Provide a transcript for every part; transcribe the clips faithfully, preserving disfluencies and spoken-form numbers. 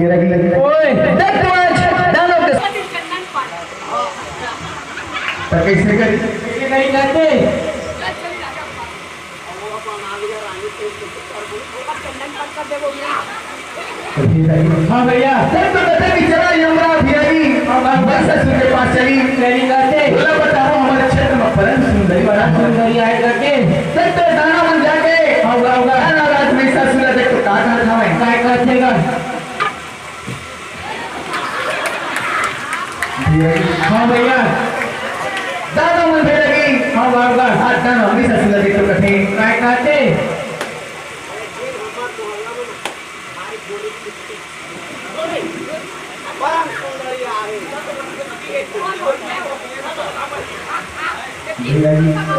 लगी, लगी। ओए, देख तो आज दानव के त कइसे करी? कइसे करी कहते? हाँ भैया। तब तो कहते कि चला यमराज भी आई, हाँ, हाँ। महिषासुर के पास चली। चली जाते। बोला, बताओ, हमारे क्षेत्र में परम सुंदरी बड़ा सुंदरी आए करके। तब तो दानव मन जाके, हाँ, हाँ, हाँ। दानव राज महिषासुर देख तो का कहत हवे? का कहत हे गा? हाँ भैया। दानव मन भी लगी। हाँ बाबा। आज दानव हमेशा सुंदर देख तो कथे। काय कहते?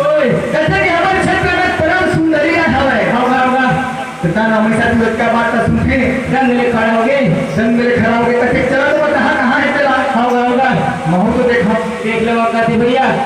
ओए, कहते कि हमर क्षेत्र में परम सुंदरी हवय। हाँ, हाँ, हाँ। त दानव हमेशा तू एक बात ला सुनथे। संग ले खड़ा होगे। संग ले खड़ा होगे, कहते, "चला तो बता, कहाँ, कहाँ हे तेला?" हाँ, हाँ, हाँ। महू तो देखा। देख लेवा कहते भैया।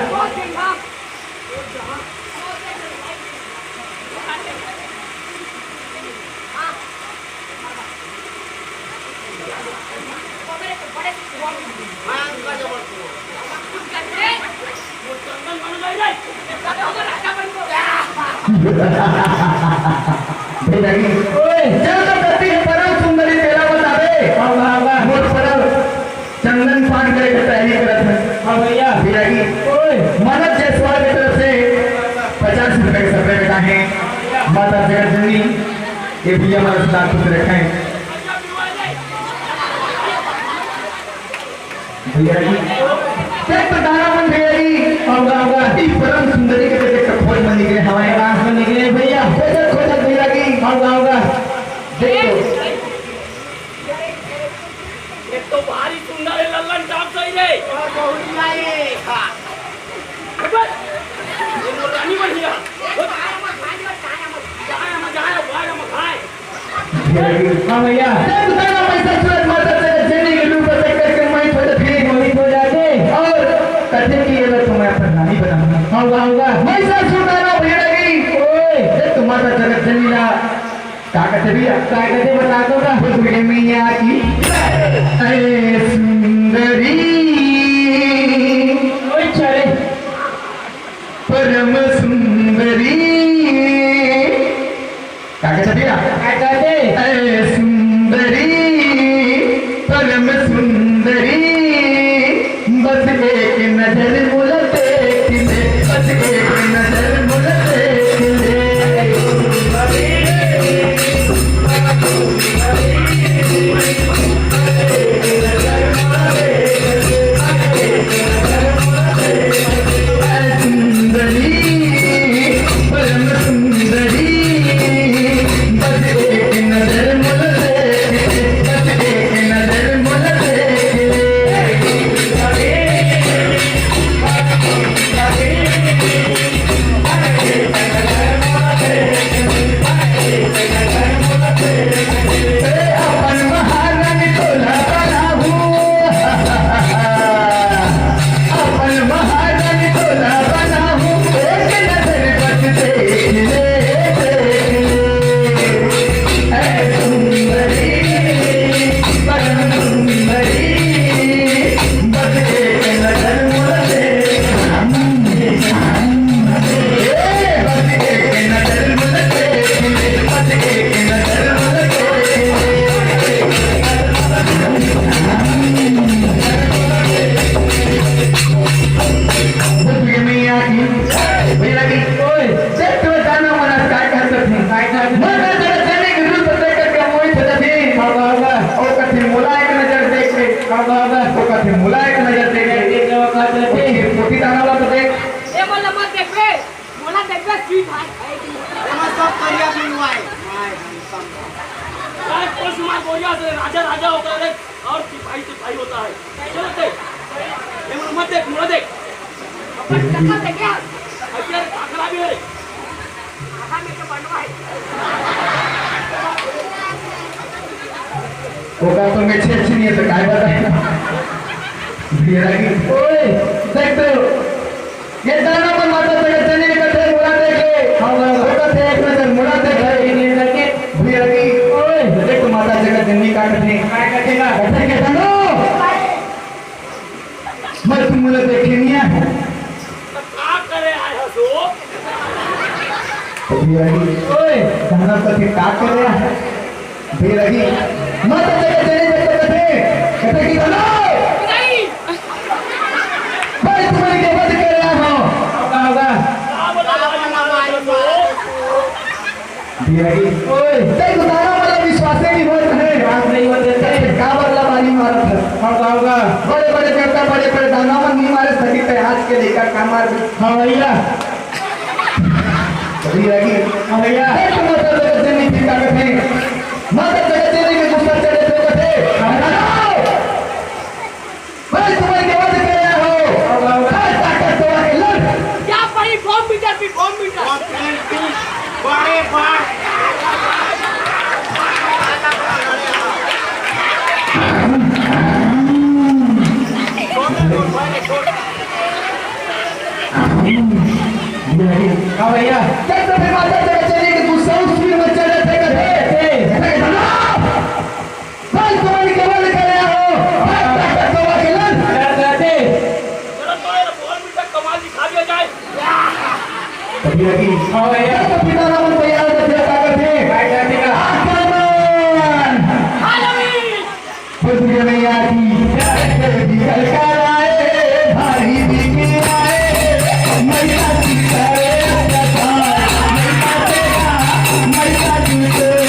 ओए, चल तो कहती है परम सुंदरी तेला बतावे। हाँ, हाँ, हाँ। मोर परम चंदन पान करे के तैयारी करत है। हाँ भैया। भैया जी, ओए। मनोज जायसवाल की तरफ से पचास रुपए के सपरे में है। माता जगत जननी, ये भैया हमारा सदा खुश रखें। भैया जी, क्या बताना मन भैया जी, हम गाँव का अति परम सुंदरी के देख के खोज मन निकले हमारे पास में निकले भैया। खोजत खोजत भैया जी, हम गाँव का देखो। एक तो भारी सुंदर है लल्लन टाप सही रे। और बहुरिया ये। हाँ। बस। ये मोर रानी बढ़िया। जाए हम, जाए हम, जाए हम, खाए। हाँ भैया। जब दानव महिषासुर माता जगत जननी के रूप में देख करके मोहित हो जाते। मोहित हो जाते। और कथे कि ये लो तुम्हें अपन रानी बनाऊंगा। हाँ, बनाऊंगा। महिषासुर दानव भैया लगी। ओए। जब तुम माता जगत जननी ना का कहते भैया? का कहते बता दो ना। बोल दुर्गा मैया की। अरे सुंदरी। ओए चले। परम सुंदरी। का कहते भैया? का कहते? अरे सुंदरी, परम सुंदरी, बस एक नजर मुला देख ले, बस एक नजर मुला देख ले। सुंदरी, परम सुंदरी, बस एक नजर मुला देख ले, बस एक नजर मुला देख ले। अपन महारानी तोला बनाहूँ, अपन महारानी तोला बनाहूँ, एक नजर बस देख ले, देख ले। ऐ सुंदरी, परम सुंदरी, बस एक नजर मुला देख। ए, मोला मत देखबे, मोला देखबे, sweet heart है। एमा सब करिया मिलवाए। हाय, handsome। राज कोई सुमार बोलिया से राजा, राजा होता है और सिपाही, सिपाही होता है। चलो देख, ये मत देख, मुड़ा देख। अपन चक्कर देखे। अच्छा, काकरा भी है। आधा में के बनवा है। ओका तो मैं छे छे नहीं है तो काय बताए। भैया लगी। ओए, देख तो। ये दानव मन माता जगत जननी के कथे मुड़ा देखे। हाँ, हाँ। वो कथे एक नजर मुड़ा देखे। एक नजर के। भैया लगी। ओए। देख तो माता जगत जननी का कथे। का कथे? ओए, गाना तो ठीक ठाक कर रहा है। बेरगी, मत जगत जननी देख तो कथे, कथे कि गाना। भाई तुम्हारी के मत कर रहा हो। का होगा? बेरगी, ओए। तै तो गाना वाला विश्वास ही नहीं होता है। बात नहीं होते थे। का वाला बारी मारत है। का होगा? बड़े बड़े करता, बड़े बड़े दाना मन नहीं मारे सकी थे, आज के लेकर का मार दे। हाँ भैया। कभी आगे। हाँ भैया। एक माता जगत जननी की ताकत है। माता जगत जननी के गुस्सा चढ़े तो कथे, "हटाओ। भाई तुम्हारे के मत कर रहा हो। भाई ताकत तो आके लड़।" क्या भाई, बॉम्ब मीटर भी, बॉम्ब मीटर। बड़े बाप। हाँ भैया। जब तो फिर माता जगत जननी के गुस्सा उस फिर में चढ़े थे कथे। थे। कथे, "हटाओ। भाई तुम्हारी के मत कर रहा हो। भाई ताकत तो आके लड़।" लड़ रहे थे। चलो तो यार, बॉम्ब मीटर कमाल दिखा दिया जाए। कभी लगी। हाँ भैया। तो पिता नाम तैयार कर दिया ताकत है। भाई जाति का। आक्रमण। आलमी। बुद्ध मैया की जय। निकल कर आए, भारी बिगड़ी आए। मैया की जय। मैया की जय।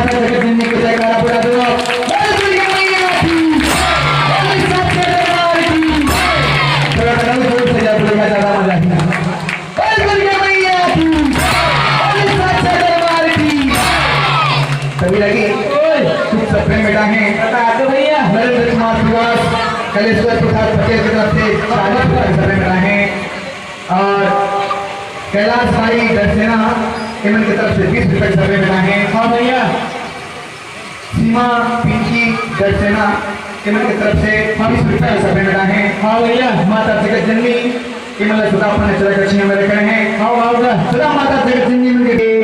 जगत जननी के जयकारा बोला दो। बोल दुर्गा मैया की। बोल सच्चे दरबार की। थोड़ा सा और जोर से जय बोलेगा, ज्यादा मजा आएगा। बोल दुर्गा मैया की। बोल सच्चे दरबार की। सभी लगी। कुछ सपने में डाहे। बता दो भैया। नरेंद्र कुमार श्रीवास, कलेश्वर प्रसाद पटेल की तरफ से चालीस रुपए सपने में डाहे। और कैलाश भाई डरसेना, इमन की तरफ से बीस रुपए सपने में डाहे। हाँ भैया। सीमा पिंकी डरसेना, इमन की तरफ से बीस रुपए सपने में डाहे। हाँ भैया। माता जगत जननी, इमन ला सुधा अपन चला कछिया में रखे हैं। हाँ बाबा। सुधा माता जगत जननी इमन के